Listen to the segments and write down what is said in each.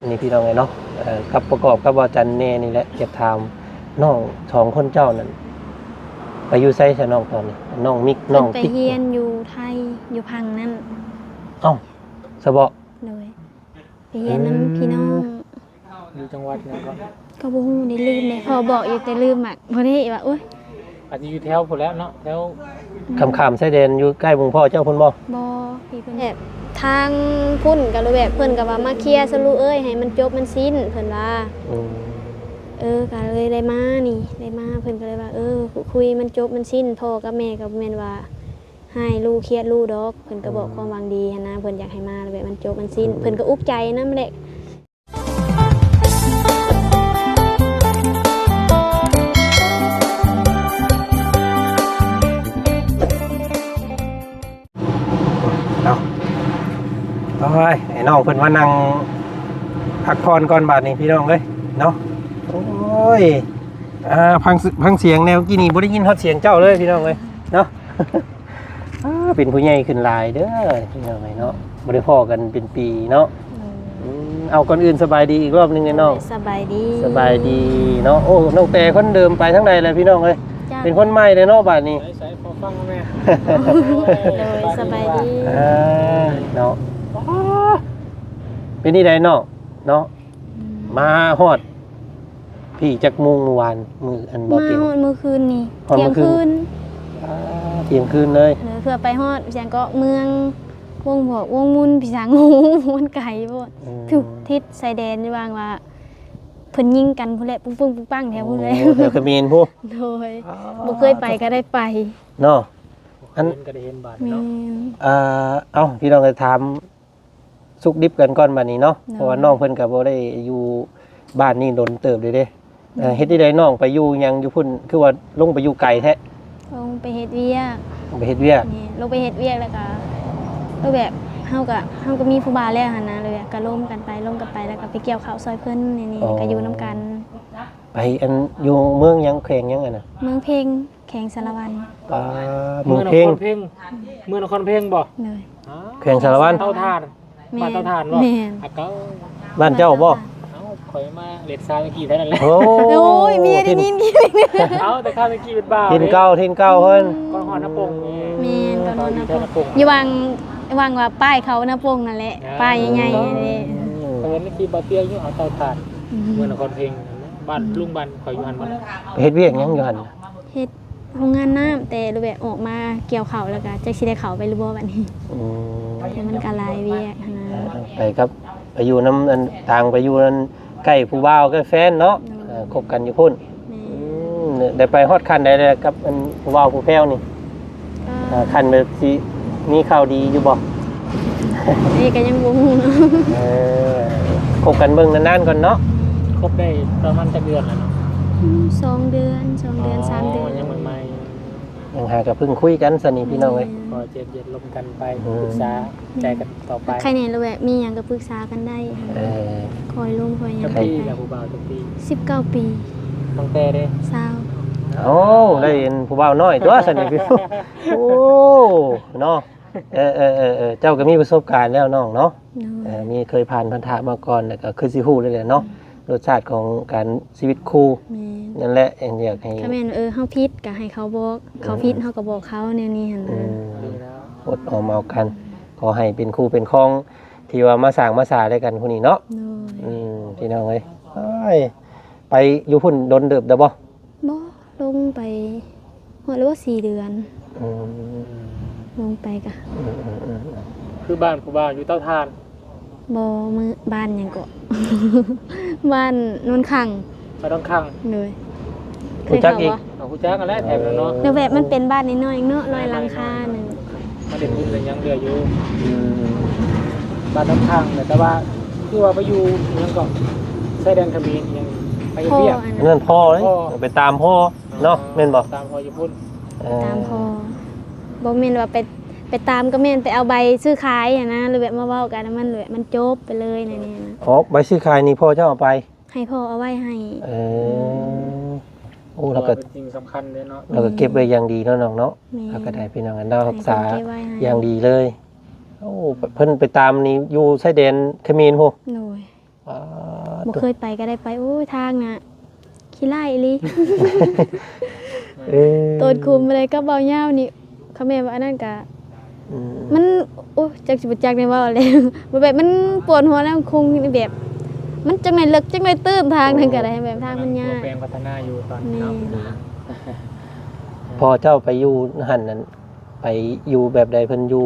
ນີ້ພີ່ນ້ອງເອີຍເນາະ ເອີ ກັບປະກອບກັບເວົ້າຈັນແດ່ນີ້ແຫຼະ ຢາກຖາມນ້ອງສອງຄົນເຈົ້ານັ້ນ ໄປຢູ່ໃສຊະນ້ອງຕອນນີ້? ນ້ອງມິກ ນ້ອງຕິກ ເພິ່ນໄປຮຽນຢູ່ໄທ ຢູ່ພັງນັ້ນ. ເອົ້າ ສະເບາະ? ໂດຍ ໄປຮຽນນຳ ເອີ ພີ່ນ້ອງ. ຢູ່ຈັງຫວັດຫຍັງເກາະ? ກໍບໍ່ຮູ້ເດ້ ລືມເດ້ ພໍ່ບອກຢູ່ແຕ່ລືມມັກ ບໍ່ໄດ້ວ່າ ໂອ້ຍ ອາດຈະຢູ່ແຖວພຸ້ນແຫຼະເນາະ ແຖວ ຂ້າມໆຊາຍແດນ ຢູ່ໃກ້ໝູ່ພໍ່ເຈົ້າພຸ້ນບໍ່? ບໍ່ ພີ່ເພິ່ນແບບ ທາງພຸ້ນກໍແບບ ເພິ່ນກໍວ່າ ມາເຄຍຊະລູກເອີຍ ໃຫ້ມັນຈົບມັນສິ້ນ ເພິ່ນວ່າ. ອືມ ເອີ ກໍເລີຍໄດ້ມານີ້ ໄດ້ມາ ເພິ່ນກໍເລີຍວ່າ ເອີ ຄຸຍມັນຈົບມັນສິ້ນ ພໍ່ກັບແມ່ກໍບໍ່ແມ່ນວ່າຮ້າຍລູກ ຄຽດລູກດອກ ເພິ່ນກໍບອກ ອືມ ຄວາມຫວັງດີຫັ້ນນະ ເພິ່ນຢາກໃຫ້ມາແບບມັນຈົບມັນສິ້ນ ອືມ ເພິ່ນກໍອຸກໃຈນຳແຫຼະ. ເອົາ ໂອ້ຍ ໃຫ້ນ້ອງເພິ່ນມານັ່ງພັກຜ່ອນກ່ອນບາດນີ້ ພີ່ນ້ອງເອີຍເນາະ. ໂອ້ຍ ອ່າ ຟັງ ຟັງສຽງແນວກີ້ນີ້ ບໍ່ໄດ້ຍິນຮອດສຽງເຈົ້າເລີຍ ພີ່ນ້ອງເອີຍເນາະ. ອ່າ ເປັນຜູ້ໃຫຍ່ຂຶ້ນຫຼາຍເດີພີ່ນ້ອງເອີຍເນາະ ບໍ່ໄດ້ພໍ້ກັນເປັນປີເນາະ. ອືມ ເອົາ ກ່ອນອື່ນສະບາຍດີອີກລອບໜຶ່ງເດີນ້ອງ. ໂດຍ ສະບາຍດີ ສະບາຍດີເນາະ. ໂອ້ ນ້ອງແຕ່ຄົນເດີມໄປທາງໃດແລ້ວພີ່ນ້ອງເອີຍ? ເປັນຄົນໃໝ່ເດ້ເນາະບາດນີ້. ໃສໆ ຂໍຟັງແດ່. ໂດຍ ສະບາຍດີ ອ່າ ເນາະ. ເປັນຈັ່ງໃດນ້ອງເນາະ? ອືມ ມາຮອດ ພີ່ ຈັກໂມງມື້ວານ ມື້ອັນບໍ່ ມາຮອດມື້ຄືນນີ້ ຮອດມື້ຄືນ ທ່ຽງຄືນ. ອ່າ ທ່ຽງຄືນເລີຍ. ເອີ ເພື່ອໄປຮອດຫຍັງເກາະ ເມືອງວົງບອກ ວົງມຸນ ພີ່ສາງ ໂອ້ໂຫ ມັນໄກໂພດ. ອືມ ຖືກທິດຊາຍແດນຢູ່ຫວ່າງວ່າ ເພິ່ນຍິງກັນພຸ້ນແຫຼະ ປຸ້ງໆປັງໆແຖວພຸ້ນແຫຼະ. ໂອ້ ແຖວຂະເໝນພຸ້ນ. ໂດຍ ອ່າ ບໍ່ເຄີຍໄປກໍໄດ້ໄປເນາະ. ອັນ ເຫັນກໍໄດ້ເຫັນບາດເນາະ. ແມ່ນ ອ່າ ເອົ້າ ພີ່ນ້ອງກໍຖາມ ສຸກດິບກັນກ່ອນບາດນີ້ເນາະ. ໂດຍ ເພາະວ່ານ້ອງເພິ່ນກໍບໍ່ໄດ້ຢູ່ບ້ານນີ້ດົນເຕີບເດ້. ໂດຍ ເອີ ເຮັດຈັ່ງໃດນ້ອງໄປຢູ່ຫຍັງຢູ່ພຸ້ນ ຄືວ່າລົງໄປຢູ່ໄກແທ້? ລົງໄປເຮັດວຽກ. ລົງໄປເຮັດວຽກ. ແມ່ນ ລົງໄປເຮັດວຽກແລ້ວກໍ ແບບເຮົາກໍ ເຮົາກໍມີຜູ້ບ່າວແລ້ວຫັ້ນນະ ແລ້ວກໍລົມກັນໄປ ລົມກັນໄປ ແລ້ວກໍໄປກ່ຽວເຂົ້າຊ່ອຍເພິ່ນນີ້ ອໍ ກໍຢູ່ນຳກັນ. ໄປອັນ ຢູ່ເມືອງຫຍັງ ແຂວງຫຍັງຫັ້ນນະ? ເມືອງເພັງ ແຂວງສາລະວັນ. ປາ ເມືອງເພັງ ເມືອງນະຄອນເພັງ ເມືອງນະຄອນເພັງບໍ່? ໂດຍ ແຂວງສາລະວັນ. ເຕົາຖ່ານ ແມ່ນ ບ້ານເຕົາຖ່ານບໍ່? ແມ່ນ ອາ ເກົ່າ ບ້ານເຈົ້າບໍ່? ເອົ້າ ຂ້ອຍມາເລັດຊາວຕະກີ້ເທົ່ານັ້ນແຫຼະ. ໂອ້ ໂອ້ຍ ເມຍໄດ້ຍິນ ເອົາ ແຕ່ຄາວຕະກີ້ເປັນບ່າວ ຖິ່ນເກົ່າ ຖິ່ນເກົ່າເພິ່ນ. ອືມ ກ່ອນຮອດນາປົງ. ແມ່ນ ກ່ອນຮອດນາປົງ ຢູ່ຫວ່າງ ຫວ່າງວ່າປ້າຍເຂົ້ານາປົງຫັ້ນແຫຼະ ອ່າ ປ້າຍໃຫຍ່ໆຫັ້ນເດ້. ເພິ່ນຂີ່ບໍ່ຕຽງຢູ່ ເອົາເຕົາຖ່ານ. ອືມ ເມືອງນະຄອນເພັງ ບ້ານ ອືມ ລຸງບ້ານຂ້ອຍຢູ່ຫັ້ນບໍ່? ໄປເຮັດວຽກຫຍັງຢູ່ຫັ້ນ? ເຮັດໂຮງງານນ້ຳ ແຕ່ແບບອອກມາກ່ຽວເຂົ້າ ແລ້ວກໍຈັກຊິໄດ້ເຂົ້າໄປຫຼືບໍ່ບັດນີ້. ອືມ ແຕ່ມັນກໍຫຼາຍວຽກຫັ້ນນະ. ໄປກັບ ໄປຢູ່ນຳອັນ ຕ່າງໄປຢູ່ນັ້ນ ໃກ້ຜູ້ບ່າວໃກ້ແຟນເນາະ. ໂດຍ ເອີ ຄົບກັນຢູ່ພຸ້ນ. ແມ່ນ ອືມ ໄດ້ໄປຮອດຂັ້ນໃດແລ້ວກັບອັນຜູ້ບ່າວຜູ້ແພ້ວນີ້? ອ່າ ຂັ້ນແບບຊິມີຂ່າວດີຢູ່ບໍ່? ນີ້ກໍຍັງບໍ່ຮູ້ເນາະ. ເອີ ຄົບກັນເບິ່ງນານໆກ່ອນເນາະ. ຄົບໄດ້ປະມານຈັກເດືອນແລ້ວເນາະ? ອືມ ສອງເດືອນ ສອງເດືອນ ອໍ ສາມເດືອນ ຍັງໃໝ່ໆ ຍັງຫາກໍເພິ່ງຄຸຍກັນຊັ້ນນີ້ ພີ່ນ້ອງເອີຍ. ແມ່ນ ພໍເຈັບເຢັນລົມກັນໄປ ອືມ ປຶກສາ ແມ່ນ ໃຈກັນຕໍ່ໄປ. ໃຄແນ່ແລ້ວແບບມີຫຍັງກໍປຶກສາກັນໄດ້. ເອີ ຄ່ອຍລົມຄ່ອຍຫຍັງ ຈັກປີແລ້ວ ຜູ້ບ່າວຈັກປີ? ສິບເກົ້າປີ. ນ້ອງແຕ່ເດ້? ຊາວ. ໂອ້ ໄດ້ເຫັນຜູ້ບ່າວນ້ອຍຕົວະຊັ້ນນີ້. ໂອ້ ເນາະ. ເອີໆໆໆ ເຈົ້າກໍມີປະສົບການແລ້ວນ້ອງເນາະ. ໂດຍ ເອີ ມີເຄີຍຜ່ານພັນທະມາກ່ອນ ແລ້ວກໍຄືຊິຮູ້ເລີຍແຫຼະເນາະ ອືມ ລົດຊາດຂອງການຊີວິດຄູ່. ແມ່ນ ນັ້ນແຫຼະ ເອີ ຢາກໃຫ້ ກໍແມ່ນ ເອີ ເຮົາຜິດກໍໃຫ້ເຂົາບອກ ເຂົາຜິດ ເອີ ເຮົາກໍບອກເຂົາແນວນີ້ຫັ້ນນະ. ອືມ ອົດອອມເອົາກັນ ຂໍໃຫ້ເປັນຄູ່ເປັນຄອງທີ່ວ່າມາສ້າງມາສາດ້ວຍກັນຜູ້ນີ້ເນາະ. ໂດຍ ອືມ ພີ່ນ້ອງເອີຍ ໄປຢູ່ພຸ້ນດົນເຕີບແລ້ວບໍ່? ບໍ່ ລົງໄປຮອດແລ້ວບໍ່ ສີ່ເດືອນ. ອືມ ລົງໄປກະ ອືມໆໆ ຄືບ້ານຜູ້ບ່າວຢູ່ເຕົາຖ່ານ? ບໍ່ ມື້ ບ້ານຫຍັງເກາະ ບ້ານໂນນຄັງ. ບ້ານໂນນຄັງ. ໂດຍ ຮູ້ຈັກອີກ? ເຄີຍເຂົ້າບໍ່? ເອົາ ຮູ້ຈັກຫັ້ນແຫຼະ ແຖວນັ້ນເນາະ. ແຕ່ແບບມັນເປັນບ້ານນ້ອຍໆເນາະ ຮ້ອຍຫຼັງຄາໜຶ່ງ. ມາເຮັດບຸນເຮັດຫຍັງເຫຼືອຢູ່ ອືມ ບ້ານນ້ຳຂັງ. ແຕ່ວ່າຄືວ່າໄປຢູ່ຫຍັງເກາະ ຊາຍແດນຂະເໝນຫຍັງ ໄປເຮັດວຽກ. ອັນນັ້ນພໍ່ເດ້ ພໍ່ ໄປຕາມພໍ່ເນາະ. ອໍ ແມ່ນບໍ່? ຕາມພໍ່ຢູ່ພຸ້ນ. ເອີ ຕາມພໍ່ ບໍ່ແມ່ນວ່າໄປ ໄປຕາມ ກໍແມ່ນໄປເອົາໃບຊື້ຂາຍຫັ້ນນະ ຫຼືແບບມາເວົ້າກັນ ມັນແບບມັນຈົບໄປເລີຍແນວນີ້ນະ. ອໍ ໃບຊື້ຂາຍນີ້ພໍ່ເຈົ້າເອົາໄປ? ໃຫ້ພໍ່ເອົາໄວ້ໃຫ້. ເອີ ອືມ ໂອ້ ແລ້ວກໍເປັນສິ່ງສຳຄັນເດ້ເນາະ ແລ້ວກໍເກັບໄວ້ຢ່າງດີເນາະນ້ອງເນາະ. ແມ່ນ ແລ້ວກໍໄດ້ພີ່ນ້ອງກັນເນາະ ໃຫ້ເພິ່ນເກັບໄວ້ໃຫ້ ຮັກສາຢ່າງດີເລີຍ. ໂອ້ ເພິ່ນໄປຕາມນີ້ຢູ່ຊາຍແດນຂະເໝນພຸ້ນ. ໂດຍ ປາດ ບໍ່ເຄີຍໄປກໍໄດ້ໄປ. ໂອ້ຍ ທາງນະຂີ້ຮ້າຍອີ່ຫຼີ. ເອີ ໂຕນຄຸມໄດ້ກັບເບົາຍາວນີ້ ຄະແມ່ນວ່າອັນນັ້ນກະ ອືມ ມັນ ໂອ້ຍ ຈັກຊິບໍ່ຈັກແນວເວົ້າແລ້ວ. ແບບມັນປວດຫົວນຳ ຄົງແບບ ມັນຈັ່ງໃດເລິກ ຈັ່ງໃດຕື້ນ ທາງນັ້ນກໍໄດ້ ໂອ້ ແບບທາງມັນຍາກ ແປງພັດທະນາຢູ່ຕອນ ແມ່ນ ພໍ່ເຈົ້າໄປຢູ່ຫັ້ນນັ້ນ ໄປຢູ່ແບບໃດ? ເພິ່ນຢູ່ ຢູ່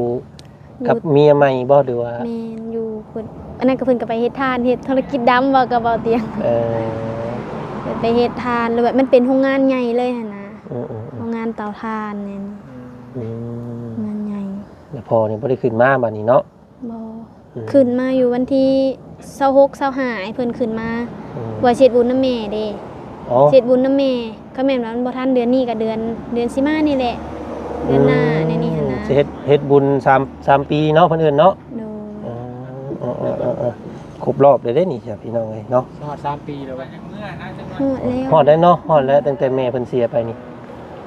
ກັບເມຍໃໝ່ບໍ່ ຫຼືວ່າ? ແມ່ນ ຢູ່ເພິ່ນ ອັນນັ້ນກໍເພິ່ນກໍໄປເຮັດທານ ເຮັດທຸລະກິດດຳ ເວົ້າກັບເບົາຕຽງ. ເອີ ເພິ່ນໄປເຮັດທານ ຫຼືແບບມັນເປັນໂຮງງານໃຫຍ່ເລີຍຫັ້ນນະ. ເອີໆໆ ໂຮງງານເຕົາຖ່ານແມ່ນ. ອືມ ໂຮງງານໃຫຍ່. ແລ້ວພໍ່ນີ້ບໍ່ໄດ້ຂຶ້ນມາບາດນີ້ເນາະ? ບໍ່. ອືມ ຂຶ້ນມາຢູ່ວັນທີຊາວຫົກ ຊາວຫ້າ ໃຫ້ເພິ່ນຂຶ້ນມາ. ອືມ ວ່າຊິເຮັດບຸນນຳແມ່ເດ້. ອໍ ຊິເຮັດບຸນນຳແມ່ ຄັນແມ່ນວ່າມັນບໍ່ທັນເດືອນນີ້ກໍເດືອນ ເດືອນຊິມານີ້ແຫຼະ ເດືອນໜ້າ ອືມ ແນວນີ້ຫັ້ນນະ. ຊິເຮັດ ເຮັດບຸນສາມ ສາມປີເນາະ ເພິ່ນເອີ້ນເນາະ. ໂດຍ. ເອີ ເອີໆໆໆ ຄົບລອບໄດ້ເດ້ນີ້ ພີ່ນ້ອງເອີຍເນາະ. ຮອດສາມປີແລ້ວບໍ່? ຮອດແລ້ວ ຮອດແລ້ວເນາະ ຮອດແລ້ວ ຕັ້ງແຕ່ແມ່ເພິ່ນເສຍໄປນີ້.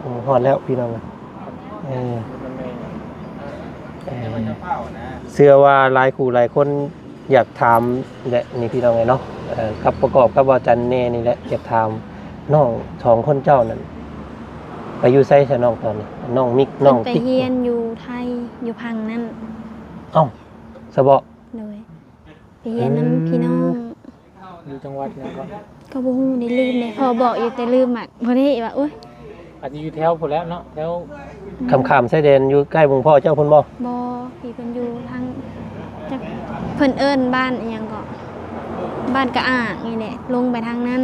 ອືມ ຮອດແລ້ວພີ່ນ້ອງ. ເອີ ເອີ ເຊື່ອວ່າຫຼາຍຄູ່ຫຼາຍຄົນຢາກຖາມແຫຼະນີ້ພີ່ນ້ອງເອີຍເນາະ. ເອີ ກັບປະກອບກັບວ່າຈັນແດ່ນີ້ແຫຼະ ຢາກຖາມນ້ອງສອງຄົນເຈົ້ານັ້ນ ໄປຢູ່ໃສຊະນ້ອງຕອນນີ້? ນ້ອງມິກ ນ້ອງຕິກ ໄປຮຽນຢູ່ໄທ ຢູ່ພັງນັ້ນ. ເອົ້າ ສະເບາະ? ໂດຍ. ໄປຮຽນນຳພີ່ນ້ອງ. ເອີ ຢູ່ຈັງຫວັດຫຍັງເກາະ? ກໍບໍ່ຮູ້ເດ້ ລືມເດ້ ພໍ່ບອກຢູ່ແຕ່ລືມ. ບັດນີ້ວ່າ ໂອ້ຍ ອາດຈະຢູ່ແຖວພຸ້ນແຫຼະເນາະ ແຖວຂ້າມຊາຍແດນ ຢູ່ໃກ້ໝ່ອງພໍ່ເຈົ້າພຸ້ນບໍ່? ບໍ່ ພີ່ເພິ່ນຢູ່ທາງ ຈັກເພິ່ນເອີ້ນບ້ານອີ່ຫຍັງເກາະ ບ້ານກະອາກນີ້ແຫຼະ ລົງໄປທາງນັ້ນ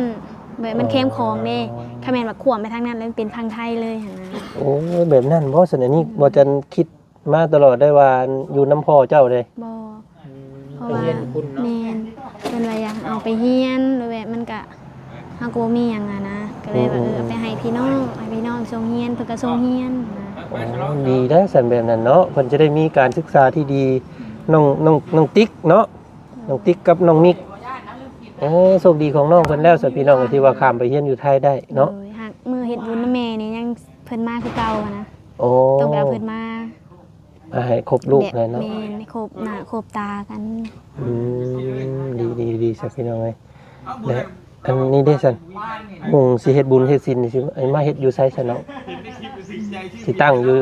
ແບບມັນແຄມຂອງເດ້. ອໍ ຄັນແມ່ນວ່າຂວາມໄປທາງນັ້ນ ແລ້ວມັນເປັນຝັ່ງໄທເລີຍຫັ້ນນະ. ໂອ້ຍ ແບບນັ້ນບໍ່ຊັ້ນ? ອັນນີ້ບໍ່ຈັນຄິດ ມາຕະຫຼອດໄດ້ວ່າຢູ່ນຳພໍ່ເຈົ້າເດ້. ບໍ່. ອືມ ເພາະວ່າ ໄປຮຽນຢູ່ພຸ້ນເນາະ. ແມ່ນ ເພິ່ນວ່າຢາກເອົາໄປຮຽນ ຫຼືແບບມັນກະ ເຮົາກໍບໍ່ມີຫຍັງຫັ້ນນະ ກໍເລີຍວ່າ ອືມໆໆ ເອີ ເອົາໄປໃຫ້ພີ່ນ້ອງ ໃຫ້ພີ່ນ້ອງສົ່ງຮຽນ ເພິ່ນກໍສົ່ງຮຽນນະ. ອໍ ດີໄດ໋ຊັ້ນແບບນັ້ນເນາະ ເພິ່ນຈະໄດ້ມີການສຶກສາທີ່ດີ. ນ້ອງ ນ້ອງ ນ້ອງຕິກເນາະ ນ້ອງຕິກກັບນ້ອງມິກ. ໂອ້ ໂຊກດີຂອງນ້ອງເພິ່ນແລ້ວຊັ້ນ ພີ່ນ້ອງ ທີ່ວ່າຂ້າມໄປຮຽນຢູ່ໄທໄດ້ເນາະ. ໂດຍ ຫາກມື້ເຮັດບຸນນຳແມ່ນີ້ຍັງ ເພິ່ນມາຄືເກົ່າຫັ້ນນະ. ໂອ້ ຕ້ອງໄປເອົາເພິ່ນມາ ອ່າ ໃຫ້ຄົບລູກແຫຼະເນາະ. ແມ່ນ ໃຫ້ຄົບໜ້າຄົບຕາກັນ. ອືມ ດີ ດີ ດີຊະ ພີ່ນ້ອງເອີຍ. ແລະ ອັນນີ້ເດ້ຊັ້ນ ມຸງຊິເຮັດບຸນເຮັດສິນນີ້ ຊິມາເຮັດຢູ່ໃສຊັ້ນເນາະ? ຊິຕັ້ງຢູ່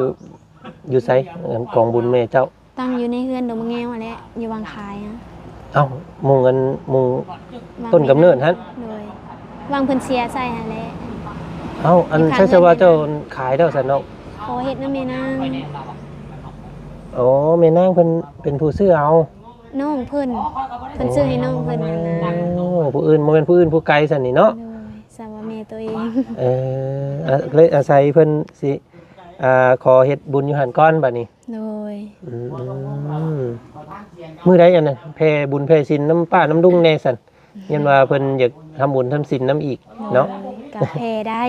ຢູ່ໃສ ອັນກອງບຸນແມ່ເຈົ້າ? ຕັ້ງຢູ່ໃນເຮືອນດົງມະແງວຫັ້ນແຫຼະ ຢູ່ວັງຄາຍ. ເອົ້າ ໝ່ອງອັນ ໝ່ອງຕົ້ນກຳເນີດຫັ້ນ? ໂດຍ ວັງເພິ່ນເສຍໃສ່ຫັ້ນແຫຼະ. ເອົ້າ ອັນ ໃສວ່າເຈົ້າຂາຍແລ້ວຊັ້ນເນາະ? ຂໍເຮັດນຳແມ່ນາງ. ອໍ ແມ່ນາງເພິ່ນເປັນຜູ້ຊື້ເອົາ? ນ້ອງເພິ່ນ ເພິ່ນຊື້ໃຫ້ນ້ອງເພິ່ນຫັ້ນນະ. ໂອ້ ຜູ້ອື່ນ ບໍ່ແມ່ນຜູ້ອື່ນຜູ້ໄກຊັ້ນນີ້ເນາະ. ໂດຍ ສາວວ່າແມ່ໂຕເອງ. ເອີ ອາ ເລີຍອາໄສເພິ່ນຊິ ອ່າ ຂໍເຮັດບຸນຢູ່ຫັ້ນກ່ອນບາດນີ້. ໂດຍ. ອືມ ມື້ໃດອັນນັ້ນ ແຜ່ບຸນແຜ່ສິນນຳປ້ານຳລຸງແດ່ຊັ້ນ ຢ້ານວ່າເພິ່ນຢາກທຳບຸນທຳສິນນຳອີກເນາະ. ໂດຍ ກະແຜ່ໄດ້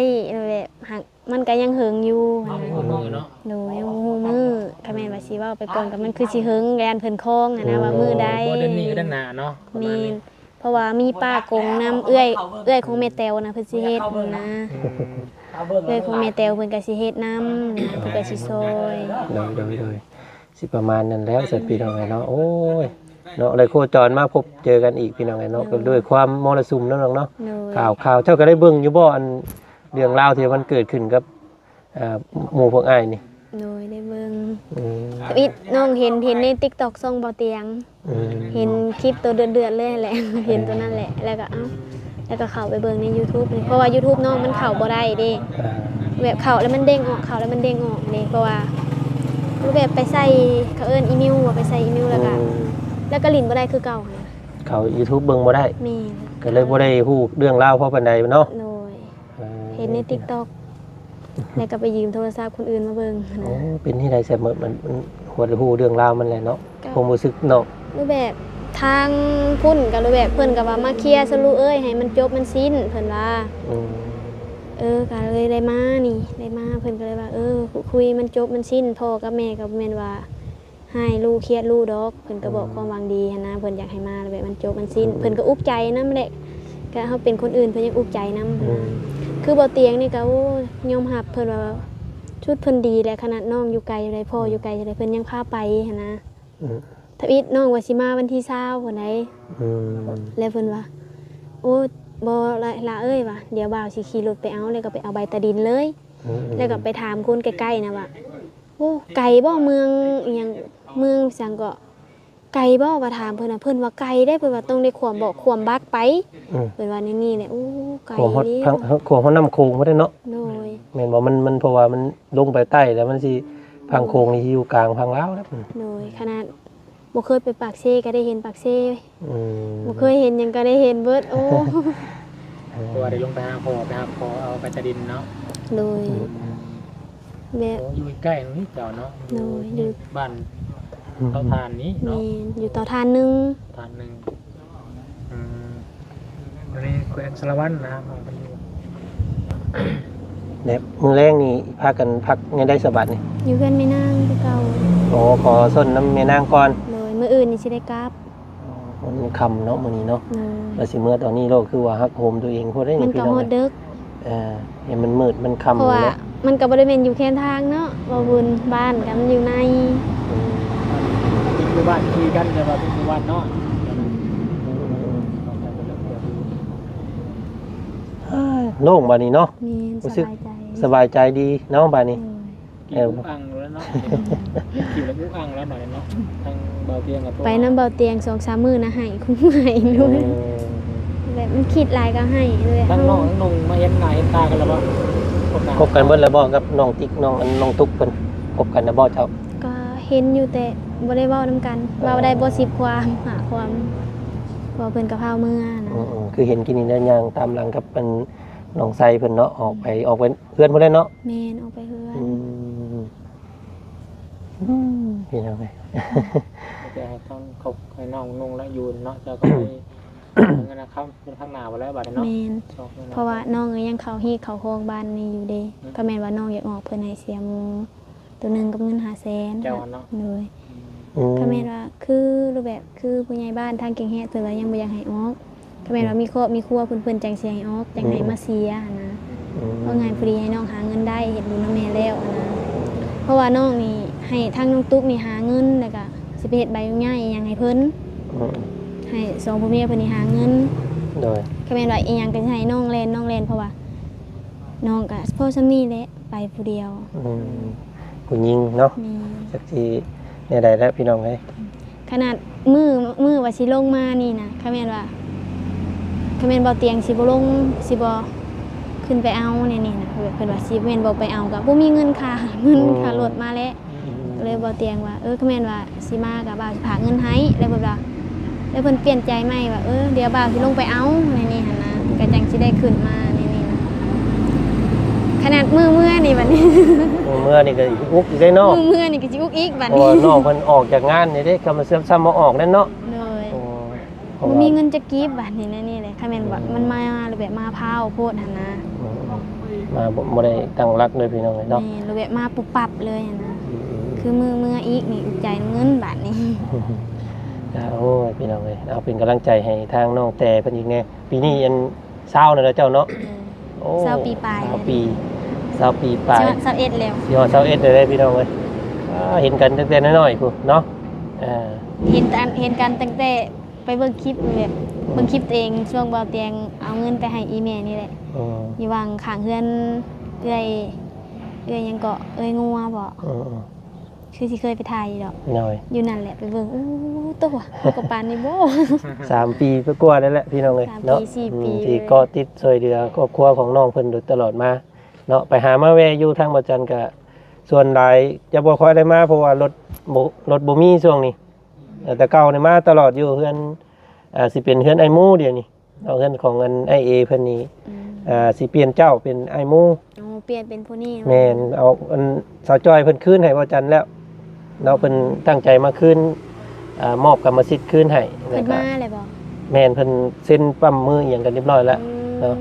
ແຫຼະ ຫາກມັນກະຍັງເຫິງຢູ່. ຍັງບໍ່ຮູ້ມື້ເນາະ. ໂດຍ ຍັງບໍ່ຮູ້ມື້ ຄັນແມ່ນວ່າຊິເວົ້າໄປກ່ອນ ກະມັນຄືຊິເຫິງ ຢ້ານເພິ່ນຄອງຫັ້ນນະ ອໍ ວ່າມື້ໃດ. ບໍ່ເດືອນນີ້ກໍເດືອນໜ້າເນາະ ປະມານນີ້. ແມ່ນ. ເພາະວ່າມີປ້າກົງນຳ ເອື້ອຍ ເອື້ອຍຂອງແມ່ແຕວນະ ເພິ່ນຊິເຮັດນະ. ອືມ ເອື້ອຍຂອງແມ່ແຕວເພິ່ນກໍຊິເຮັດນຳ ເພິ່ນກໍຊິຊ່ອຍ. ໂດຍ ໂດຍ ໂດຍ ຊິປະມານນັ້ນແຫຼະຊັ້ນ ພີ່ນ້ອງເອີຍເນາະ. ໂອ້ຍ ເນາະ ໄດ້ໂຄຈອນມາພົບເຈີກັນອີກ ພີ່ນ້ອງເອີຍເນາະ. ໂດຍ ກໍດ້ວຍຄວາມມໍລະຊຸມເນາະ ນ້ອງເນາະ. ໂດຍ ຂ່າວ ຂ່າວ ເຈົ້າກໍໄດ້ເບິ່ງຢູ່ບໍ່ ອັນເລື່ອງລາວທີ່ມັນເກີດຂຶ້ນກັບ ອ່າ ໝູ່ພວກອ້າຍນີ້? ໂດຍ ໄດ້ເບິ່ງ. ອືມ ທຳອິດນ້ອງເຫັນ ເຫັນໃນຕິກຕັອກຊ່ອງເບົາຕຽງ. ອືມ ເຫັນຄລິບໂຕເດືອດໆເລີຍແຫຼະ ເຫັນໂຕນັ້ນແຫຼະ ແລ້ວກໍ ເອົ້າ ແລ້ວກໍເຂົ້າໄປເບິ່ງໃນຢູທູບນີ້ ເພາະວ່າຢູທູບນ້ອງມັນເຂົ້າບໍ່ໄດ້ເດ້. ອ່າ ແບບເຂົ້າແລ້ວມັນເດ້ງອອກ ເຂົ້າແລ້ວມັນເດ້ງອອກເດ້ ເພາະວ່າ ແບບໄປໃສ່ ເຂົາເອີ້ນອີເມວ ວ່າໄປໃສ່ອີເມວ ແລ້ວກໍ ອືມ ແລ້ວກໍຫຼິ້ນບໍ່ໄດ້ຄືເກົ່າຫັ້ນນະ. ເຂົ້າຢູທູບເບິ່ງບໍ່ໄດ້. ແມ່ນ. ກໍເລີຍບໍ່ໄດ້ຮູ້ເລື່ອງລາວພໍປານໃດເນາະ. ໂດຍ. ເອີ ເຫັນໃນຕິກຕັອກ ແລ້ວກໍໄປຢືມໂທລະສັບຄົນອື່ນມາເບິ່ງ. ໂອ້ ເປັນທີ່ໃດແຊບ ມັນ ມັນ ມັນ ຮູ້ເລື່ອງລາວມັນແຫຼະເນາະ. ກໍ ຄວາມຮູ້ສຶກເນາະ ແບບທາງພຸ້ນກໍແບບ ເພິ່ນກໍວ່າ ມາເຄຍຊະລູກເອີຍ ໃຫ້ມັນຈົບມັນສິ້ນ ເພິ່ນວ່າ. ອືມ ເອີ ກໍເລີຍໄດ້ມານີ້ ໄດ້ມາ ເພິ່ນກໍເລີຍວ່າ ເອີ ຄຸຍມັນຈົບມັນສິ້ນ ພໍ່ກັບແມ່ກໍບໍ່ແມ່ນວ່າ ຮ້າຍລູກ ຄຽດລູກດອກ ເພິ່ນກໍບອກ ອືມ ຄວາມຫວັງດີຫັ້ນນະ ເພິ່ນຢາກໃຫ້ມາແບບມັນຈົບມັນສິ້ນ. ອືມ ເພິ່ນກໍອຸກໃຈນຳແຫຼະ ກໍເຮົາເປັນຄົນອື່ນ ເພິ່ນຍັງອຸກໃຈນຳ. ອືມ ນະ ຄືບໍ່ຕຽງນີ້ກໍ ໂອ້ ຍອມຮັບເພິ່ນວ່າ ຊຸດເພິ່ນດີແຫຼະ ຂະໜາດນ້ອງຢູ່ໄກຈັ່ງໃດ ພໍ່ຢູ່ໄກຈັ່ງໃດ ເພິ່ນຍັງພາໄປຫັ້ນນະ. ອືມ ຊາວເອັດ ນ້ອງວ່າຊິມາວັນທີຊາວພຸ້ນໃດ ອືມ ແລ້ວເພິ່ນວ່າ ໂອ້ ບໍ່ລະ ລະເອີຍວ່າ ດຽວບ່າວຊິຂີ່ລົດໄປເອົາ ແລ້ວກໍໄປເອົາໃບຕາດິນເລີຍ ອືມໆ ແລ້ວກໍໄປຖາມຄົນໃກ້ໆນະວ່າ ໂອ້ ໄກບໍ່ ເມືອງອີ່ຫຍັງ ເມືອງຫຍັງເກາະ ໄກບໍ່ ວ່າຖາມເພິ່ນນະ ເພິ່ນວ່າໄກເດ້ ເພິ່ນວ່າຕ້ອງໄດ້ຂວມເບາະຂວມບັກໄປ ອືມ ເພິ່ນວ່າແນວນີ້ແຫຼະ ໂອ້ ໄກ ຂວມຮອດ ເດ້ ຝັ່ງ ຂວມຮອດນ້ຳໂຂງພຸ້ນເດ້ເນາະ ໂດຍ ແມ່ນບໍ່ ມັນ ມັນ ເພາະວ່າມັນລົງໄປໃຕ້ແລ້ວ ມັນຊິ ອືມ ຝັ່ງໂຂງນີ້ຊິຢູ່ກາງຝັ່ງລາວແລ້ວ ອືມ ໂດຍ ຂະໜາດບໍ່ເຄີຍໄປປາກເຊກໍໄດ້ເຫັນປາກເຊ ອືມ ບໍ່ເຄີຍເຫັນຫຍັງກໍໄດ້ເຫັນເບິດ ໂອ້ ເພາະວ່າໄດ້ລົງໄປຫາພໍ່ ໄປຫາພໍ່ເອົາໃບຕາດິນເນາະ ໂດຍ ອືມ ແບບ ໂອ້ ຢູ່ໃກ້ໆນີ້ເຈົ້າເນາະ ໂດຍ ຢູ່ ຢູ່ບ້ານ ອືມ ເຕົາຖ່ານນີ້ເນາະ ແມ່ນ ຢູ່ເຕົາຖ່ານໜຶ່ງ ຖ່ານໜຶ່ງ ອືມ ຢູ່ໃນແຂວງສາລະວັນນະ ເຮົາກໍຢູ່ ແບບມື້ແລງນີ້ພາກັນພັກແນວໃດສະບັດນີ້? ຢູ່ເຮືອນແມ່ນາງຄືເກົ່າ ໂອ້ ຂໍສົນນຳແມ່ນາງກ່ອນ ໂດຍ ມື້ອື່ນນີ້ຊິໄດ້ກັບ ອໍ ມັນຄ່ຳເນາະມື້ນີ້ເນາະ ໂດຍ ວ່າຊິເມືອຕອນນີ້ໂລດ ຄືວ່າຮັກໂຮມຕົວເອງໂພດເດ້ ມັນກໍຮອດເດິກ ເອີ ໃຫ້ມັນມືດມັນຄ່ຳ ເພາະວ່າ ແຫຼະ ມັນກໍບໍ່ໄດ້ແມ່ນຢູ່ແຄມທາງເນາະ ເວົ້າບຸນ ອືມ ບ້ານກໍມັນຢູ່ໃນ ອືມ ເປັນໝູ່ບ້ານທີ່ກັນ ແຕ່ວ່າເປັນໝູ່ບ້ານເນາະ ອືມ ໂລ່ງບາດນີ້ເນາະ ແມ່ນ ຮູ້ສຶກສະບາຍໃຈ ສະບາຍໃຈດີເນາະບາດນີ້ ໂດຍ ເອີ ກິນອຸອັ່ງແລ້ວເນາະ ກິນແລ້ວອຸອັ່ງແລ້ວບາດນີ້ເນາະ ທາງເບົາຕຽງກໍ ໄປນຳເບົາຕຽງສອງສາມມື້ນະ ໄຫ້ ຄຸມໄຫ້ ເອີ ແບບມັນຄິດຫຼາຍກໍໄຫ້ເລີຍ ທັງນ້ອງທັງນຸ່ງມາເຫັນໜ້າເຫັນຕາກັນແລ້ວບໍ່? ຄົບກັນເບິດແລ້ວບໍ່ກັບນ້ອງຕິກ ນ້ອງ ອັນ ນ້ອງຕຸກເພິ່ນ ຄົບກັນແລ້ວບໍ່ເຈົ້າ? ກໍເຫັນຢູ່ ແຕ່ບໍ່ໄດ້ເວົ້ານຳກັນ ອໍ ເວົ້າໄດ້ບໍ່ສິບຄວາມ ຫ້າຄວາມ ເພາະເພິ່ນກໍພາເມືອນະ ອືມໆ ຄືເຫັນກິນນີ້ໄດ້ຍ່າງຕາມຫຼັງກັບ ອັນ ນ້ອງໄຊເພິ່ນເນາະ ອອກໄປ ອືມ ອອກໄປເຮືອນພຸ້ນແຫຼະເນາະ ແມ່ນ ອອກໄປເຮືອນ ອືມ ອືມ ພີ່ນ້ອງເອີຍ ແຕ່ໃຫ້ທາງເຂົາ ໃຫ້ນ້ອງນຸ່ງແລະຢູ່ເນາະ ເຈົ້າກໍໄປຫາເງິນຫາຄຳເປັນທາງໜ້າໄປແລ້ວບາດນີ້ເນາະ ແມ່ນ ເພາະວ່ານ້ອງກໍຍັງເຂົ້າຮີດເຂົ້າຄອງບ້ານນີ້ຢູ່ເດ້ ອືມ ກໍແມ່ນວ່ານ້ອງຢາກອອກ ເພິ່ນໃຫ້ເສຍໝູ່ ໂຕໜຶ່ງກັບເງິນຫ້າແສນ ເຈົ້າເນາະ ໂດຍ ອືມ ຖ້າແມ່ນວ່າຄືຮູບແບບ ຄືຜູ້ໃຫຍ່ບ້ານທາງແຂວງແຮດເພິ່ນວ່າຍັງບໍ່ຢາກໃຫ້ອອກ ຖ້າແມ່ນວ່າ ອືມ ມີຄອບມີຄົວເພິ່ນ ເພິ່ນຈັ່ງຊິໃຫ້ອອກ ຈັ່ງໃຫ້ ອືມ ມາເສຍຫັ້ນນະ ອືມ ເວົ້າງ່າຍພໍດີໃຫ້ນ້ອງຫາເງິນໄດ້ ເຮັດບຸນນຳແມ່ແລ້ວຫັ້ນນະ ເພາະວ່ານ້ອງນີ້ໃຫ້ທາງນ້ອງຕຸກນີ້ຫາເງິນ ແລ້ວກະຊິໄປເຮັດໃບອະນຸຍາດອີ່ຫຍັງໃຫ້ເພິ່ນ ອືມ ໃຫ້ສອງຜົວເມຍເພິ່ນນີ້ຫາເງິນ ໂດຍ ຖ້າແມ່ນວ່າອີ່ຫຍັງກໍຊິໃຫ້ນ້ອງແລ່ນ ນ້ອງແລ່ນ ເພາະວ່າ ນ້ອງກະພໍສ່ຳນີ້ແຫຼະ ໄປຜູ້ດຽວ ອືມ ຜູ້ຍິງເນາະ ແມ່ນ ຈັກຊິແນວໃດແລ້ວພີ່ນ້ອງເອີຍ ຂະໜາດມື້ ມື້ວ່າຊິລົງມານີ້ນະ ຄັນແມ່ນວ່າ ຄັນແມ່ນເບົາຕຽງຊິບໍ່ລົງ ຊິບໍ່ຂຶ້ນໄປເອົາແນວນີ້ນະ ເພິ່ນວ່າຊິແມ່ນບໍ່ໄປເອົາ ກະບໍ່ມີເງິນຄ່າ ເງິນ ອືມ ຄ່າລົດມາແຫຼະ ອືມ ກໍເລີຍເບົາຕຽງວ່າ ເອີ ຄັນແມ່ນວ່າ ຊິມາກໍບ່າວຊິຝາກເງິນໃຫ້ ແລ້ວເພິ່ນວ່າ ແລ້ວເພິ່ນປ່ຽນໃຈໃໝ່ວ່າ ເອີ ດຽວບ່າວຊິລົງໄປເອົາ ແນວນີ້ຫັ້ນນະ ກໍຈັ່ງຊິໄດ້ຂຶ້ນມາແນວນີ້ນະ ຂະໜາດມື້ເມືອນີ້ບັດນີ້ ມື້ເມືອນີ້ກໍຊິອຸກອີກເດ້ເນາະ ມື້ເມືອນີ້ກໍຊິອຸກອີກບັດນີ້ ເພາະວ່ານ້ອງເພິ່ນອອກຈາກງານນີ້ເດ້ ກໍມາຊຳມາອອກນັ້ນເນາະ ໂດຍ ໂອ້ ບໍ່ມີເງິນຈັກກີບບັດນີ້ ແນວນີ້ແຫຼະ ຄັນແມ່ນວ່າ ອືມ ມັນມາແບບມາພ້າວໂພດຫັ້ນນະ ອືມ ມາບໍ່ ບໍ່ໄດ້ຕັ້ງຫຼັກເລີຍພີ່ນ້ອງເອີຍເນາະ ແມ່ນ ແບບມາປຸບປັບເລີຍຫັ້ນນະ ອືມໆໆ ຄືມື້ເມືອອີກນີ້ອຸກໃຈນຳເງິນບາດນີ້ ກະ ໂອ້ຍ ພີ່ນ້ອງເອີຍ ເອົາເປັນກຳລັງໃຈໃຫ້ທາງນ້ອງແຕ່ເພິ່ນອີກແດ່ ປີນີ້ອັນ ຊາວແລ້ວເຈົ້າເນາະ ເອີ ໂອ້ ຊາວປີປາຍ ຊາວປີ ຊາວປີປາຍ ຊິຮອດຊາວເອັດແລ້ວ ຊິຮອດຊາວເອັດແລ້ວເດ້ພີ່ນ້ອງເອີຍ ອ່າ ເຫັນກັນຕັ້ງແຕ່ນ້ອຍໆພຸ້ນເນາະ ເອີ ເຫັນແຕ່ ເຫັນກັນຕັ້ງແຕ່ ໄປເບິ່ງຄລິບແບບ ອືມ ເບິ່ງຄລິບຕົວເອງ ຊ່ວງເບົາຕຽງເອົາເງິນໄປໃຫ້ອີ່ແມ່ນີ້ແຫຼະ ອືມ ຢູ່ຫວ່າງຂ້າງເຮືອນເອື້ອຍ ເອື້ອຍຫຍັງເກາະ ເອື້ອຍງົວບໍ ອືມໆ ຄືຊິເຄີຍໄປຖ່າຍຢູ່ດອກ ໂດຍ ຢູ່ນັ້ນແຫຼະໄປເບິ່ງ ໂອ້ ໂຕ ເຮົາກໍປານນີ້ບໍ ສາມປີກວ່າແລ້ວແຫຼະພີ່ນ້ອງເອີຍ ສາມປີ ເນາະ ສີ່ປີ ອືມ ທີ່ເກາະຕິດຊ່ວຍເຫຼືອຄອບຄົວຂອງນ້ອງເພິ່ນໂດຍຕະຫຼອດມາເນາະ ໄປຫາມາແວ່ຢູ່ທາງບໍ່ຈັນກະ ສ່ວນຫຼາຍຈະບໍ່ຄ່ອຍໄດ້ມາ ເພາະວ່າລົດບໍ່ ລົດບໍ່ມີຊ່ວງນີ້ ເອີ ແຕ່ເກົ່ານີ້ມາຕະຫຼອດຢູ່ເຮືອນ ອ່າ ຊິເປັນເຮືອນອ້າຍໝູດຽວນີ້ ເນາະ ເຮືອນຂອງອັນອ້າຍເອເພິ່ນນີ້ ອືມ ອ່າ ຊິປ່ຽນເຈົ້າເປັນອ້າຍໝູ ໂອ້ ປ່ຽນເປັນຜູ້ນີ້ ແມ່ນ ເອົາອັນສາວຈ້ອຍເພິ່ນຄືນໃຫ້ບໍ່ຈັນແລ້ວເນາະ ເພິ່ນຕັ້ງໃຈມາຄືນ ອ່າ ມອບກຳມະສິດຄືນໃຫ້ ເພິ່ນມາແລ້ວບໍ? ແມ່ນ ເພິ່ນເຊັນປ້ຳມືອີ່ຫຍັງກັນຮຽບຮ້ອຍແລ້ວ ອືມ ເນາະ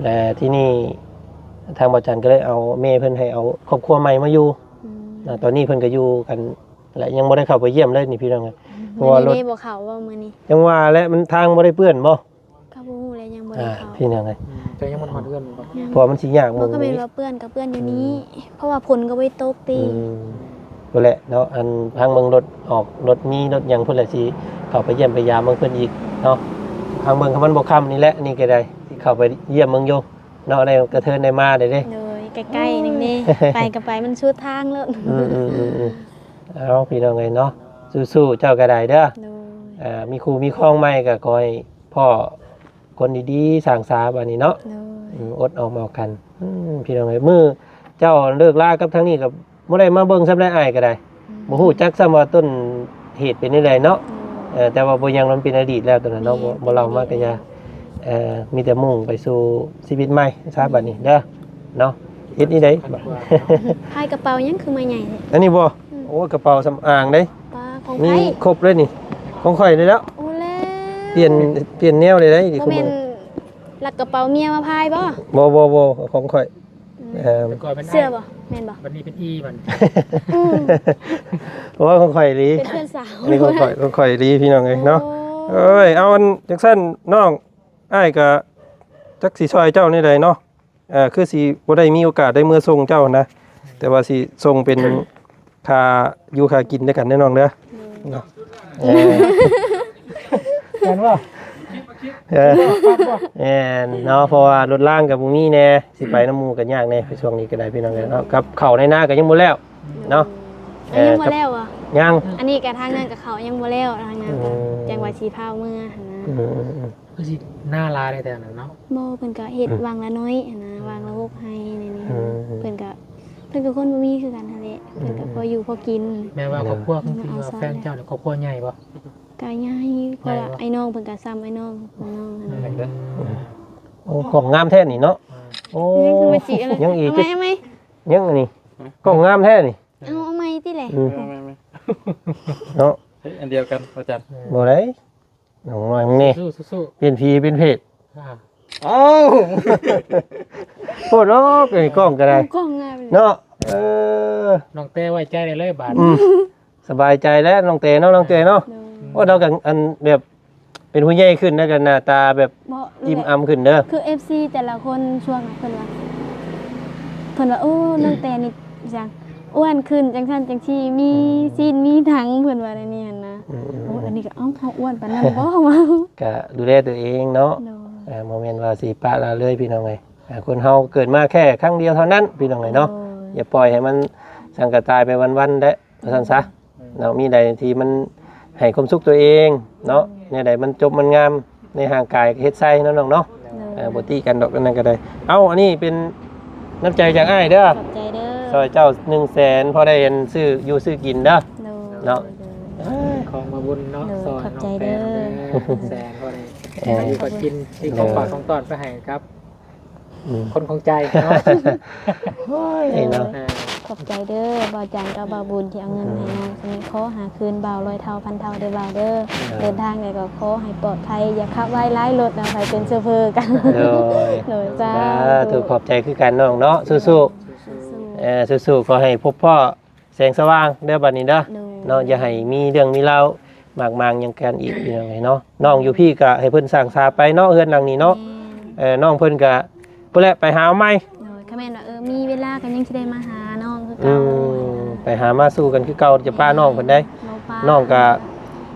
ແລະ ທີ່ນີ້ທາງບໍ່ຈັນກໍເລີຍເອົາແມ່ເພິ່ນໃຫ້ເອົາຄອບຄົວໃໝ່ມາຢູ່ ອືມ ນະ ຕອນນີ້ເພິ່ນກໍຢູ່ກັນ ແລະ ຍັງບໍ່ໄດ້ເຂົ້າໄປຢ້ຽມເລີຍນີ້ພີ່ນ້ອງເອີຍ ອືມ ເພາະວ່າລົດ ມື້ນີ້ບໍ່ເຂົ້າບໍ່ມື້ນີ້? ຍັງວ່າແຫຼະ ມັນທາງບໍ່ໄດ້ເປື້ອນບໍ່? ກໍບໍ່ຮູ້ແຫຼະ ຍັງບໍ່ໄດ້ເຂົ້າ ອ່າ ພີ່ນ້ອງເອີຍ ອືມ ແຕ່ຍັງບໍ່ຮອດເຮືອນແມ່ນບໍ່? ຍັງ ເພາະວ່າມັນຊິຍາກ ບໍ່ ບໍ່ ຄັນແມ່ນວ່າເປື້ອນກໍເປື້ອນຢູ່ນີ້ ອືມ ເພາະວ່າຝົນກໍບໍ່ໄດ້ຕົກຕິ ອືມ ພຸ້ນແຫຼະເນາະ ອັນທາງເບິ່ງລົດອອກ ລົດມີລົດຫຍັງພຸ້ນແຫຼະ ຊິເຂົ້າໄປຢ້ຽມໄປຢາມເບິ່ງເພິ່ນອີກເນາະ ທາງເບິ່ງຄັນມັນບໍ່ຄ່ຳນີ້ແຫຼະ ນີ້ກໍໄດ້ ຊິເຂົ້າໄປຢ້ຽມເບິ່ງຢູ່ເນາະ ໄດ້ກະເທີນໄດ້ມາໄດ້ເດ້. ໂດຍ ໃກ້ໆ ນີ້ເດ້ ໄປກໍໄປ ມັນສຸດທາງໂລດ. ອືມໆໆໆ ເອົາ ພີ່ນ້ອງເອີຍເນາະ ສູ້ໆ ເຈົ້າກໍໄດ້ເດີ. ໂດຍ ເອີ ມີຄູ່ມີຄອງໃໝ່ກໍຂໍໃຫ້ພໍ້ ຄົນດີໆ ສ້າງສາບາດນີ້ເນາະ. ໂດຍ ອືມ ອົດເອົາເໝົາກັນ. ອືມ ພີ່ນ້ອງເອີຍ ມື້ເຈົ້າເລີກລາກັບທາງນີ້ກໍບໍ່ໄດ້ມາເບິ່ງຊ້ຳໄດ໋ ອ້າຍກໍໄດ້. ອືມ ບໍ່ຮູ້ຈັກຊ້ຳວ່າຕົ້ນເຫດເປັນແນວໃດເນາະ. ໂດຍ ເອີ ແຕ່ວ່າບໍ່ຫຍັງ ມັນເປັນອະດີດແລ້ວຕອນນັ້ນເນາະ. ແມ່ນ ບໍ່ ບໍ່ເລົ່າມາກໍຢ່າ. ເອີ ມີແຕ່ມຸ່ງໄປສູ່ຊີວິດໃໝ່ຊະບາດນີ້ເດີເນາະ. ເຮັດນີ້ໄດ໋ ພາຍກະເປົາຫຍັງຄືມາໃຫຍ່ແທ້? ອັນນີ້ບໍ່? ອືມ ໂອ້ ກະເປົາສຳອາງເດ້. ປາ ຂອງໃຜ? ມີຄົບເລີຍນີ້ ຂອງຂ້ອຍນີ້ແຫຼ້ວ. ໂອ້ແລ້ວ ປ່ຽນ ປ່ຽນແນວເລີຍໄດ໋ນີ້. ບໍ່ແມ່ນລັກກະເປົາເມຍມາພາຍບໍ່? ບໍ່ໆໆ ຂອງຂ້ອຍ. ອືມ ເອີ ແຕ່ກ່ອນແມ່ນ ເຊື່ອບໍ່? ແມ່ນບໍ່? ບັດນີ້ເປັນອີ່ບັດ. ອືມ ໂອ້ ຂອງຂ້ອຍອີ່ຫຼີ ເປັນເພື່ອນສາວ. ອັນນີ້ຂອງຂ້ອຍ ຂອງຂ້ອຍອີ່ຫຼີ ພີ່ນ້ອງເອີຍເນາະ. ໂອ້ ເອີຍ ເອົາ ອັນ ຈັ່ງຊັ້ນນ້ອງ ອ້າຍກໍຈັກຊິຊ່ອຍເຈົ້າແນວໃດເນາະ. ເອີ ຄືຊິບໍ່ໄດ້ມີໂອກາດໄດ້ເມືອສົ່ງເຈົ້ານະ ແຕ່ວ່າຊິສົ່ງເປັນຄ່າຢູ່ຄ່າກິນນຳກັນເດີນ້ອງເດີ. ໂດຍ ເນາະ ເອີ ແມ່ນບໍ່? ເອີ ແມ່ນເນາະ ເພາະວ່າລົດລາງກໍບໍ່ມີແດ່ ຊິໄປນຳໝູ່ກໍຍາກແດ່ ໃນຊ່ວງນີ້ກໍໄດ້ ພີ່ນ້ອງເອີຍເນາະ. ກັບເຂົ້າໃນນາກໍຍັງບໍ່ແລ້ວເນາະ. ເອີ ຍັງບໍ່ແລ້ວບໍ່? ຍັງ ອັນນີ້ກໍທາງນັ້ນກໍເຂົ້າຍັງບໍ່ແລ້ວ ທາງນັ້ນກໍ ອືມ ຈັ່ງວ່າຊິພາເມືອຫັ້ນນະ. ອືມ ຄືຊິໜ້າຫຼາຍແຕ່ນັ້ນເນາະ. ບໍ່ ເພິ່ນກໍເຮັດ ອືມ ຫວ່າງລະໜ້ອຍຫັ້ນນະ ຫວ່າງລະຫົກໄຮ່ນີ້. ອືມ ເພິ່ນກໍ ເພິ່ນກໍຄົນບໍ່ມີຄືກັນຫັ້ນແຫຼະ. ອືມ ເພິ່ນກໍພໍຢູ່ພໍກິນ. ແມ່ນວ່າຄອບຄົວຂອງທີ່ວ່າແຟນເຈົ້ານີ້ຄອບຄົວໃຫຍ່ບໍ່? ກໍໃຫຍ່ ໃຫຍ່ບໍ່? ເພາະວ່າອ້າຍນ້ອງເພິ່ນກໍຊ່ຳອ້າຍນ້ອງຂອງນ້ອງຫັ້ນນະ. ອືມ ໂອ້ ກ້ອງງາມແທ້ນີ້ເນາະ. ອ່າ ໂອ້ ຍັງຄືວ່າຈິ ຍັງອີກ ເອົາໃໝ່ ເອົາໃໝ່ ຍັງອັນນີ້ ກ້ອງງາມແທ້ນີ້. ເອົາ ເອົາໃໝ່ຕິແຫຼະ. ອືມ ເອົາໃໝ່ ເອົາໃໝ່ ເນາະ. ເຮີ້ຍ ອັນດຽວກັນ ອາຈານ. ບໍ່ໄດ້ ນ້ອງນ້ອຍມຶງນີ້ ສູ້ໆ ປ່ຽນຜີປ່ຽນເພດ. ອ່າ ອ້າວ ໂພດດອກ ເອີຍ ກ້ອງກໍໄດ້ ກ້ອງງາມເນາະ. ເອີ ນ້ອງແຕ້ໄວ້ໃຈໄດ້ເລີຍບາດ. ອືມ ສະບາຍໃຈແລ້ວນ້ອງແຕ້ເນາະ ນ້ອງແຕ້ເນາະ. ໂດຍ ໂອ້ ເຮົາກໍອັນແບບເປັນຜູ້ໃຫຍ່ຂຶ້ນ ແລ້ວກໍໜ້າຕາແບບ ບໍ່ ອີ່ມອຳຂຶ້ນເດີ. ຄືເອັຟຊີແຕ່ລະຄົນຊ່ວງນັ້ນເພິ່ນວ່າ ເພິ່ນວ່າ ໂອ້ ນ້ອງແຕ້ນີ້ຈັ່ງອ້ວນຂຶ້ນ ຈັ່ງຊັ້ນຈັ່ງຊີ້ ມີ ອືມ ຊີ້ນມີຫຍັງ ເພິ່ນວ່າແນວນີ້ຫັ້ນນະ. ອືມໆໆ ໂອ້ ອັນນີ້ກໍ ເອົ້າ ເຮົາອ້ວນປານນັ້ນບໍ່ວະ? ກະດູແລຕົວເອງເນາະ. ໂດຍ ເອີ ບໍ່ແມ່ນວ່າຊິປະລະເລີຍ ພີ່ນ້ອງເອີຍ. ອ່າ ຄົນເຮົາເກີດມາແຄ່ຄັ້ງດຽວເທົ່ານັ້ນ ພີ່ນ້ອງເອີຍເນາະ. ໂດຍ ຢ່າປ່ອຍໃຫ້ມັນສັງກະຕາຍໄປວັນໆ ແລະ ວ່າຊັ້ນຊະ. ອືມ ເນາະ ມີໃດທີ່ມັນໃຫ້ຄວາມສຸກຕົວເອງເນາະ. ອືມ ແນວໃດມັນຈົບມັນງາມໃນຮ່າງກາຍກໍເຮັດໃສ່ເນາະນ້ອງເນາະ. ໂດຍ ເອີ ບໍ່ຕິກັນດອກ ອັນນັ້ນກໍໄດ້. ເອົ້າ ອັນນີ້ເປັນນ້ຳໃຈຈາກອ້າຍເດີ ຂອບໃຈເດີ ຊ່ອຍເຈົ້າໜຶ່ງແສນ ພໍໄດ້ອັນຊື້ຢູ່ຊື້ກິນເດີ. ໂດຍ ເນາະ ໂດຍ ຂອງມາບຸນເນາະ. ໂດຍ ຊ່ອຍນ້ອງແຕນເດີ ໜຶ່ງແສນ ພໍໄດ້ ເອີ ຢູ່ກັບກິນ ມີຂອງຝາກຂອງຕ້ອນໄປໃຫ້ກັບ ອືມ ຄົນຂອງໃຈເນາະ. ໂອ້ຍເນາະ ເອີ ຂອບໃຈເດີ ບ່າວຈັນກັບບ່າວບຸນທີ່ເອົາເງິນໃຫ້ນ້ອງ. ອືມ ສະນີ້ຂໍຫາຄືນບ່າວຮ້ອຍເທົ່າພັນເທົ່າເດີບ່າວເດີ. ເອີ ເດີນທາງໃດກໍຂໍໃຫ້ປອດໄພ ຢ່າຂັບໄວຫຼາຍລົດນະ ໃຜເປັນໂຊເຟີກັນ. ໂດຍ ໂດຍ ສາທຸ ຂອບໃຈຄືກັນນ້ອງເນາະ. ສູ້ໆ ເອີ ສູ້ໆ ຂໍໃຫ້ພົບພໍ້ ແສງສະຫວ່າງເດີບັດນີ້ເດີ. ໂດຍ ເນາະ ຢ່າໃຫ້ມີເລື່ອງມີລາວມາກມາງຫຍັງກັນອີກ ພີ່ນ້ອງເອີຍເນາະ. ນ້ອງຢູ່ພີ້ກໍໃຫ້ເພິ່ນສ້າງສາໄປເນາະ ເຮືອນຫຼັງນີ້ເນາະ. ແມ່ນ ເອີ ນ້ອງເພິ່ນກໍພຸ້ນແຫຼະ ໄປຫາເອົາໃໝ່. ໂດຍ ຄັນແມ່ນວ່າ ເອີ ມີເວລາກໍຍັງຊິໄດ້ມາຫານ້ອງຄືເກົ່າ. ອືມ ຫັ້ນນະ ໄປຫາມາສູ່ກັນຄືເກົ່າ. ຈະປະນ້ອງເພິ່ນໄດ້ ບໍ່ປະ. ນ້ອງກໍ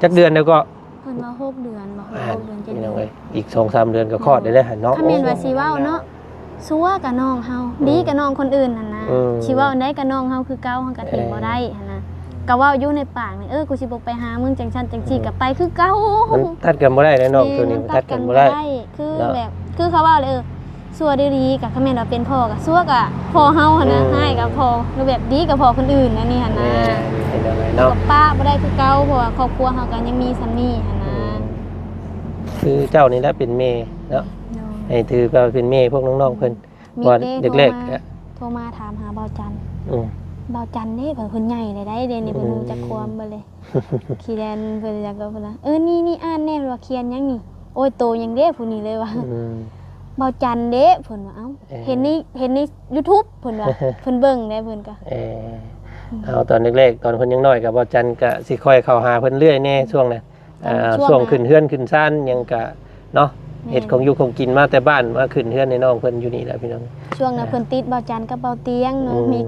ຈັກເດືອນແລ້ວກໍ? ເພິ່ນວ່າຫົກເດືອນບໍ່? ອ່າ ຫົກເດືອນ ເຈັດເດືອນ ພີ່ນ້ອງເອີຍ ອີກສອງສາມເດືອນກໍຄອດໄດ້ແລ້ວຫັ້ນເນາະ. ຄັນແມ່ນວ່າຊິເວົ້າເນາະ ຊົ່ວກັບນ້ອງເຮົາ ອືມ ດີກັບນ້ອງຄົນອື່ນຫັ້ນນະ. ອືມ ຊິເວົ້າແນວໃດກັບນ້ອງເຮົາຄືເກົ່າ ເຮົາກໍຖິ້ມ ເອີ ບໍ່ໄດ້ຫັ້ນນະ. ກໍເວົ້າຢູ່ໃນປາກນີ້ ເອີ ກູຊິບໍ່ໄປຫາມຶງ ຈັ່ງຊັ້ນຈັ່ງຊີ້ ອືມ ກໍໄປຄືເກົ່າ. ມັນຕັດກັນບໍ່ໄດ້ເດ້ນ້ອງ. ແມ່ນ ໂຕນີ້ມັນຕັດກັນບໍ່ໄດ້ ຄື ເນາະ ແບບ ຄືເຂົາເວົ້າເລີຍ ເອີ ຊົ່ວຫຼືດີ ກໍຄັນແມ່ນວ່າເປັນພໍ່ກໍຊົ່ວກັບພໍ່ເຮົາຫັ້ນນະ. ອືມ ຮ້າຍກັບພໍ່ ຫຼືແບບດີກັບພໍ່ຄົນອື່ນ ອັນນີ້ຫັ້ນນະ. ແມ່ນ ເປັນຈັ່ງໃດເນາະ ກໍປະບໍ່ໄດ້ຄືເກົ່າ ເພາະວ່າຄອບຄົວເຮົາກໍຍັງມີສ່ຳນີ້ຫັ້ນນະ. ອືມ ຄືເຈົ້ານີ້ແຫຼະເປັນແມ່ເນາະ. ໂດຍ ໃຫ້ຖືວ່າເປັນແມ່ພວກນ້ອງໆເພິ່ນ. ມີເດ້ ວ່າແລກໆ ໂທມາ ໂທມາຖາມຫາບ່າວຈັນ. ອືມ ບ່າວຈັນເດ້ ເພິ່ນ ເພິ່ນໃຫຍ່ແລ້ວໃດ໋ ດຽວນີ້ເພິ່ນ ອືມ ຮູ້ຈັກຄວາມເບິດເລີຍ. ຂີ້ແລ່ນເພິ່ນ ຈັກກໍເພິ່ນວ່າ ເອີ ນີ້ ນີ້ ອ່ານແດ່ ວ່າຂຽນຫຍັງນີ້? ໂອ້ຍ ໂຕຫຍັງເດ້ຜູ້ນີ້ ເລີຍວ່າ. ອືມ ບ່າວຈັນເດ້ ເພິ່ນວ່າ. ເອົ້າ ເອີ ເຫັນໃນ ເຫັນໃນຢູທູບ ເພິ່ນວ່າ ເພິ່ນເບິ່ງໄດ໋ ເພິ່ນກໍ. ເອີ ອືມ ເອົາ ຕອນແລກໆ ຕອນເພິ່ນຍັງນ້ອຍກໍ ບ່າວຈັນກໍຊິຄ່ອຍເຂົ້າຫາເພິ່ນເລື້ອຍແດ່ ຊ່ວງນັ້ນ. ເອີ ຊ່ວງ ຊ່ວງຂຶ້ນເຮືອນຂຶ້ນຊານຫຍັງກະເນາະ. ແມ່ນ ເຮັດຂອງຢູ່ຂອງກິນມາແຕ່ບ້ານ ມາຂຶ້ນເຮືອນໃຫ້ນ້ອງເພິ່ນຢູ່ນີ້ແຫຼະພີ່ນ້ອງ. ຊ່ວງນັ້ນ ເອີ ເພິ່ນຕິດບ່າວຈັນກັບບ່າວຕຽງເນາະ. ອືມ ມິກ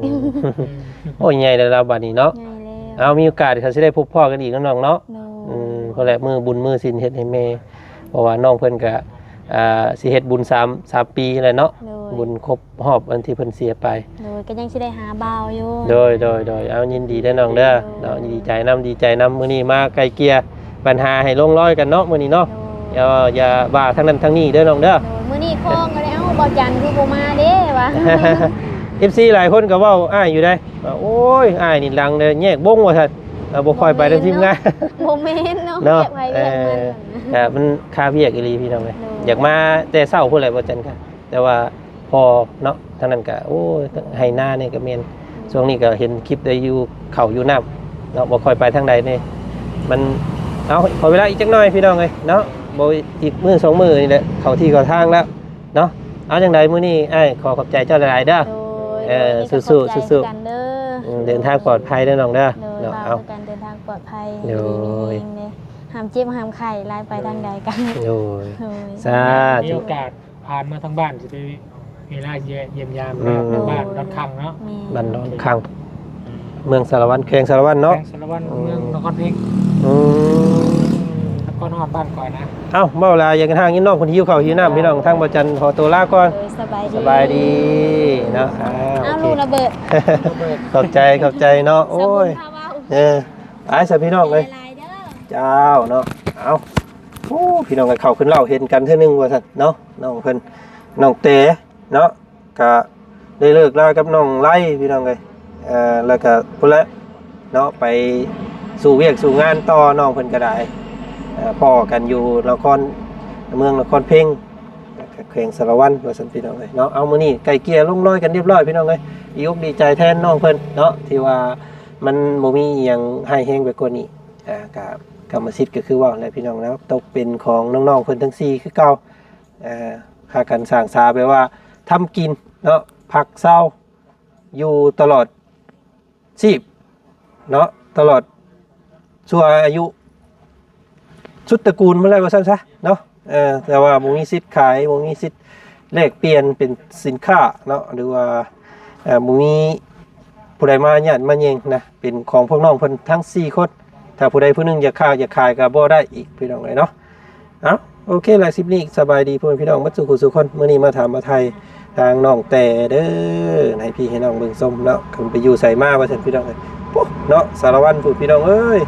ໂອ້ຍ ໃຫຍ່ແລ້ວລາວບາດນີ້ເນາະ. ໃຫຍ່ແລ້ວ ເອົາ ມີໂອກາດກໍຊິໄດ້ພົບພໍ້ກັນອີກເນາະນ້ອງເນາະ. ໂດຍ ອືມ ພຸ້ນແຫຼະ ມື້ບຸນມື້ສິນເຮັດໃຫ້ແມ່ ເພາະວ່ານ້ອງເພິ່ນກໍ ອ່າ ຊິເຮັດບຸນສາມ ສາມປີແລ້ວເນາະ. ໂດຍ ບຸນຄົບຮອບອັນທີ່ເພິ່ນເສຍໄປ. ໂດຍ ກໍຍັງຊິໄດ້ຫາບ່າວຢູ່. ໂດຍ ໂດຍ ໂດຍ ເອົາ ຍິນດີເດີນ້ອງເດີ. ໂດຍ ເນາະ ດີໃຈນຳ ດີໃຈນຳ ມື້ນີ້ມາໄກ່ເກ່ຍບັນຫາໃຫ້ລົງລອຍກັນເນາະ ມື້ນີ້ເນາະ. ໂດຍ ຢ່າ ຢ່າວ່າທາງນັ້ນທາງນີ້ເດີນ້ອງເດີ. ໂດຍ ມື້ນີ້ຄອງກໍໄດ້ ເອົ້າ ບ່າວຈັນຄືບໍ່ມາເດ້ວ່າ ເອັຟຊີຫຼາຍຄົນກໍເວົ້າອ້າຍຢູ່ເດ້ ວ່າ ໂອ້ຍ ອ້າຍນີ້ຫຼັງເດ້ ແຍກວົງວ່າຊັ້ນ. ເອີ ບໍ່ຄ່ອຍໄປນຳທີມງານ. ບໍ່ແມ່ນເນາະ ເນາະ ວຽກໃຜວຽກມັນ. ເອີ ກໍມັນຄາວຽກອີ່ຫຼີພີ່ນ້ອງເອີຍ. ໂດຍ ຢາກມາແຕ່ເຊົ້າພຸ້ນແຫຼະບ່າວຈັນກະ ແຕ່ວ່າພໍ່ເນາະ ທາງນັ້ນກະ ໂອ້ຍ ໄຮ່ນານີ້ກະແມ່ນ ອືມ ຊ່ວງນີ້ກະເຫັນຄລິບໄດ້ຢູ່ເຂົ້າຢູ່ນ້ຳເນາະ ບໍ່ຄ່ອຍໄປທາງໃດນີ້ ມັນ ເອົາ ຂໍເວລາອີກຈັກໜ້ອຍພີ່ນ້ອງເອີຍເນາະ. ບໍ່ ອີກມື້ສອງມື້ນີ້ແຫຼະ ເຂົ້າທີ່ເຂົ້າທາງແລ້ວເນາະ. ເອົາ ຈັ່ງໃດມື້ນີ້ອ້າຍຂໍຂອບໃຈເຈົ້າຫຼາຍໆເດີ. ໂດຍ ເອີ ໂດຍ ກໍ ສູ້ໆ ຂອບໃຈ ສູ້ໆ ຄືກັນເດີ. ອືມ ເດີນທາງປອດໄພເດີນ້ອງເດີ. ໂດຍ ເນາະ ບ່າວ ເອົາ ຄືກັນ ເດີນທາງປອດໄພ. ໂດຍ ຢູ່ດີມີແຮງເດີ ຫ້າມເຈັບຫ້າມໄຂ້ ຫຼາຍໄປທາງໃດກັນ. ໂດຍ ໂດຍ ໂດຍ ສາທຸ ມີໂອກາດຜ່ານມາທາງບ້ານ ຊິໄດ້ເວລາຢ້ຽມຢາມ ອືມ ບ້ານດອນຄັງເນາະ. ແມ່ນ ບ້ານດອນຄັງ ອືມ ເມືອງສາລະວັນ ແຂວງສາລະວັນເນາະ. ແຂວງສາລະວັນ ອືມ ເມືອງນະຄອນເພັງ. ອືມ ນະຄອນຮອດບ້ານຂ້ອຍນະ. ເອົ້າ ເວົ້າຫຼາຍຢ່າງທາງນີ້ ນ້ອງເພິ່ນຫິວເຂົ້າຫິວນ້ຳພີ່ນ້ອງ. ທາງບ່າວຈັນຂໍຕົວລາກ່ອນ. ໂດຍ ສະບາຍດີ ສະບາຍດີເນາະ. ອ້າວ ອ້າວ ໂອເຄ ລູກລະເບີດ ຂອບໃຈ ຂອບໃຈເນາະ. ໂອ້ຍ ເອີ ໄປຊະພີ່ນ້ອງເອີຍ ຫຼາຍໆເດີ ເຈົ້າເນາະ. ເອົາ ໂອ້ ພີ່ນ້ອງເອີຍ ເຂົ້າຂຶ້ນເລົ່າເຫັນກັນເທື່ອໜຶ່ງວ່າຊັ້ນເນາະ. ນ້ອງເພິ່ນ ນ້ອງແຕເນາະ ກະໄດ້ເລີກລາກັບນ້ອງໄລພີ່ນ້ອງເອີຍ. ເອີ ແລ້ວກະພຸ້ນແຫຼະເນາະ ໄປສູ່ວຽກສູ່ງານຕໍ່ ນ້ອງເພິ່ນກະໄດ້ ເອີ ພໍ້ກັນຢູ່ນະຄອນ ເມືອງນະຄອນເພັງ ແຂວງສາລະວັນວ່າຊັ້ນພີ່ນ້ອງເອີຍເນາະ. ເອົາ ມື້ນີ້ໄກ່ເກ່ຍລົງລອຍກັນຮຽບຮ້ອຍພີ່ນ້ອງເອີຍ. ດີອົກດີໃຈແທນນ້ອງເພິ່ນເນາະ ທີ່ວ່າມັນບໍ່ມີອີ່ຫຍັງຮ້າຍແຮງໄປກວ່ານີ້. ອ່າ ກະກຳມະສິດກໍຄືເວົ້າແຫຼະພີ່ນ້ອງເນາະ ຕົກເປັນຂອງນ້ອງໆເພິ່ນທັງສີ່ຄືເກົ່າ. ອ່າ ພາກັນສ້າງສາແບບວ່າທຳກິນເນາະ ພັກເຊົາຢູ່ຕະຫຼອດຊີບເນາະ ຕະຫຼອດຊົ່ວອາຍຸ ສຸດຕະກູນພຸ້ນແຫຼະວ່າຊັ້ນຊະເນາະ. ເອີ ແຕ່ວ່າບໍ່ມີສິດຂາຍ ບໍ່ມີສິດແລກປ່ຽນເປັນສິນຄ້າເນາະ ຫຼືວ່າ ເອີ ບໍ່ມີຜູ້ໃດມາຍາດມາແຍ່ງນະ ເປັນຂອງພວກນ້ອງເພິ່ນທັງສີ່ຄົນ. ຖ້າຜູ້ໃດຜູ້ໜຶ່ງຢາກຄ້າຢາກຂາຍກໍບໍ່ໄດ້ອີກພີ່ນ້ອງເອີຍເນາະ. ເອົ້າ ໂອເຄລະ ຄລິບນີ້ສະບາຍດີພໍ່ແມ່ພີ່ນ້ອງເບິດສູ່ຜູ້ສູ່ຄົນ. ມື້ນີ້ມາຖາມມາໄຖ່ທາງນ້ອງແຕ່ເດີ ໃຫ້ພີ່ໃຫ້ນ້ອງເບິ່ງຊົມເນາະ ເພິ່ນໄປຢູ່ໃສມາວ່າຊັ້ນພີ່ນ້ອງເອີຍ. ໂອ້ ເນາະ ສາລະວັນພຸ້ນພີ່ນ້ອງເອີຍ.